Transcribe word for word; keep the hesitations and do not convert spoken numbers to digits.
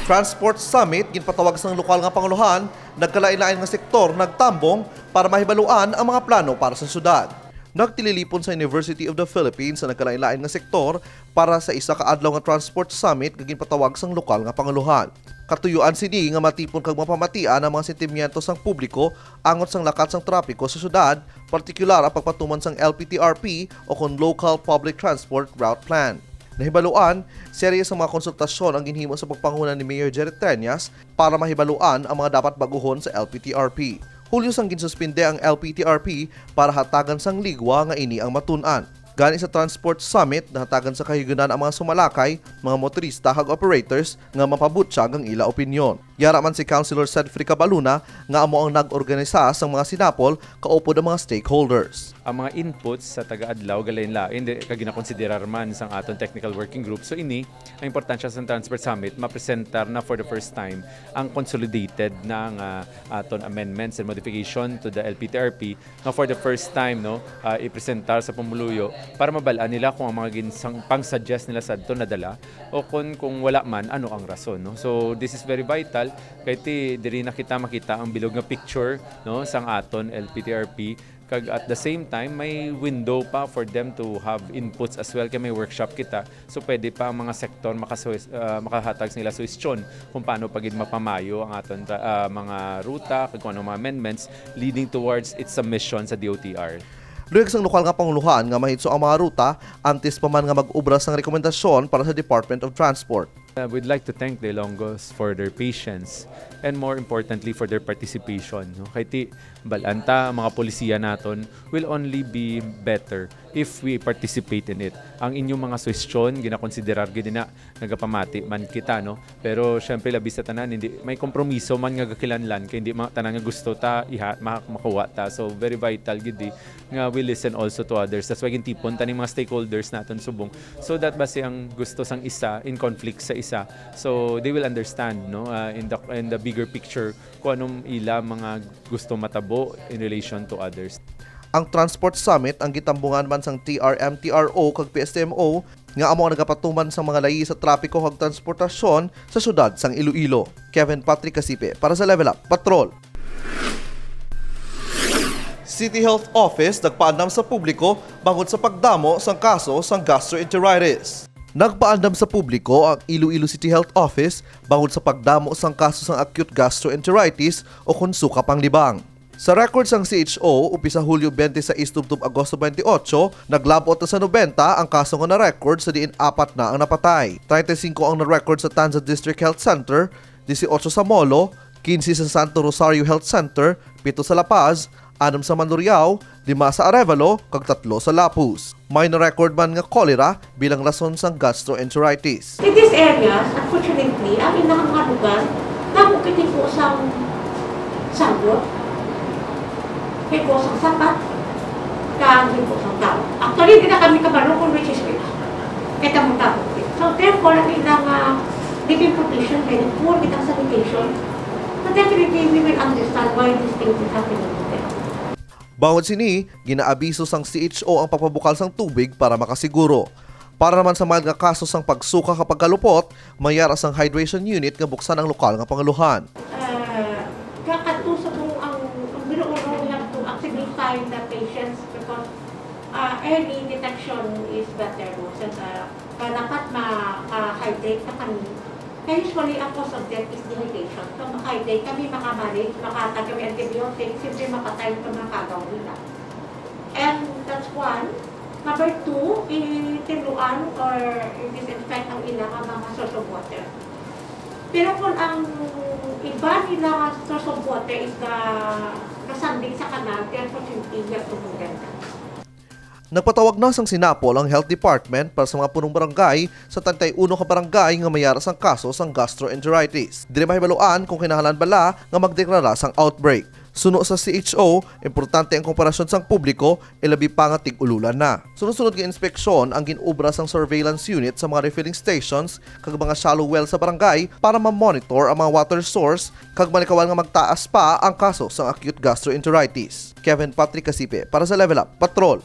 Transport Summit ginpatawag sang lokal nga pangulohan, nagkalain-lain nga sektor nagtambong para mahibaluan ang mga plano para sa syudad. Nagtililipon sa University of the Philippines ang nagkalain-lain nga sektor para sa isa ka adlaw nga Transport Summit nga ginpatawag sang lokal nga pangulohan. Katuyuan sini nga matipon kag mapamatian ang mga sentimiento sang publiko angot sang lakat sang trapiko sa syudad, partikular ang pagpatuman sang L P T R P o kon Local Public Transport Route Plan. Nahibaluan, serye sa mga konsultasyon ang ginhimo sa pagpanguna ni Mayor Jerry Treñas para mahibaluan ang mga dapat baguhon sa L P T R P. Hulyo sang ginsuspinde ang L P T R P para hatagan sang ligwa nga ini ang matun-an. Gani sa Transport Summit, nahatagan sa kahigayunan ang mga sumalakay, mga motorista, kag operators nga mapabutyag ang ila opinyon. Yara man si Councilor Cedfrey Cabaluna nga amo ang nag-organisa sang mga sinapol kaupod ang mga stakeholders. Ang mga inputs sa taga-adlaw galain-lain, di, kag ginakonsiderar man sang aton technical working group. So ini, ang importansya sa Transport Summit, mapresentar na for the first time ang consolidated na nga aton amendments and modification to the L P T R P nga for the first time, no, ah, ipresentar sa pumuluyo para mabal-an nila kung ang mga ginsang, pang-suggest nila sadto nadala o kung, kung wala man, ano ang rason, no? So this is very vital kay ti diri na kita makita ang bilog nga picture, no, sang aton L P T R P. Kag at the same time, may window pa for them to have inputs as well, kay may workshop kita. So pwede pa ang mga sektor makasuwes-, ah, makahatag sa nila suwestyon kung paano pa gid mapamayo ang aton tra-, ah, mga ruta kag kung anong mga amendments leading towards its submission sa D O T R. Luyag sang lokal nga pangulohan nga mahitso ang mga ruta antes pa man nga mag-obra sang rekomendasyon para sa Department of Transport. Uh, we'd like to thank the Ilonggos for their patience and, more importantly, for their participation, no? Kay ti, bal-an ta, ang mga polisiya naton will only be better if we participate in it. Ang inyong mga suwestyon, ginakonsiderar gid na, nagapamati man kita, no? Pero syempre, labi sa tanan, hindi, may kompromiso man nga gakilanlan, kay hindi ma-, tanan nga gusto ta iha-, ma-, makuha ta. So very vital gid di nga we listen also to others. That's why gintipon ta ning mga stakeholders naton subong, so that basi ang gusto sang isa in conflict sa isa, so they will understand, no, uh, in the, in the bigger picture, kung anong ila mga gusto matabo in relation to others. Ang Transport Summit ang gitambungan man sang T R M T R O kag P S M O, nga amo ang nagapatuman sang mga layi sa trapiko kag transportasyon sa siyudad sang Iloilo. Kevin Patrick Casipe para sa Level Up Patrol. City Health Office nagpaandam sa publiko bangod sa pagdamo sang kaso sang gastroenteritis. Nagpaandam sa publiko ang Iloilo City Health Office bangod sa pagdamo sang kaso sang acute gastroenteritis o kon suka panglibang. Sa record sang C H O, upisa Hulyo twenty-six tubtob Agosto twenty-eight, naglab-ot na sa nobenta ang kaso nga na-record, sa diin apat na ang napatay. Treinta y cinco ang na-record sa Tanza District Health Center, dieciocho sa Molo, quince sa Santo Rosario Health Center, pito sa La Paz, anum sa Mandurriao, lima sa Arevalo, kag tatlo sa Lapuz. May na-record man nga cholera bilang rason sang gastroenteritis. In these areas, unfortunately, ang ilang mga lugar, damo kini po sang sabot. May po sang sapat, kag may po sang tao. Actually, di na kami kabalo kung which is which. Kaya tamo tao. So, therefore, ang ilang, ah, living condition, very poor, kitang sanitation. So, definitely, we will understand why these things is happening to them. Bangod sini, ginaabiso sang C H O ang pagpabukal sang tubig para makasiguro. Para naman sa mild nga kaso sang pagsuka kag pagkalupot, may yara sang hydration unit nga buksan ang lokal nga pangulohan. Ah, kakadto sa kung ang, ang binuulo, we have to activify the patients because, ah, early detection is better, no? Sa, sa, dapat ma-, ma-hydrate na kami. Kaya usually, ang cause of death is dehydration. So, maka-hydrate kami, maka-manage, makatag kami antibiotics, siyempre mapatay ang mga kagaw nila. And that's one. Number two, i-tinuan or i-disinfect ang ilang mga source of water. Pero kung ang iba nila source of water is na nasanding sa kanal, then unfortunately, we have to move them. Nagpatawag na sang sinapol ang Health Department para sa mga punong barangay sa treinta y uno ka barangay nga may yara sang kaso sang gastroenteritis. Diri mahibaluan kung kinahanglan bala nga magdeklara sang outbreak. Suno sa C H O, importante ang kooperasyon sang publiko, ilabi pa nga tig-ululan na. Sunod-sunod nga inspeksyon ang gin-obra sang surveillance unit sa mga refilling stations kag mga shallow well sa barangay para ma-monitor ang mga water source kag malikawan nga magtaas pa ang kaso sang acute gastroenteritis. Kevin Patrick Casipe para sa Level Up Patrol.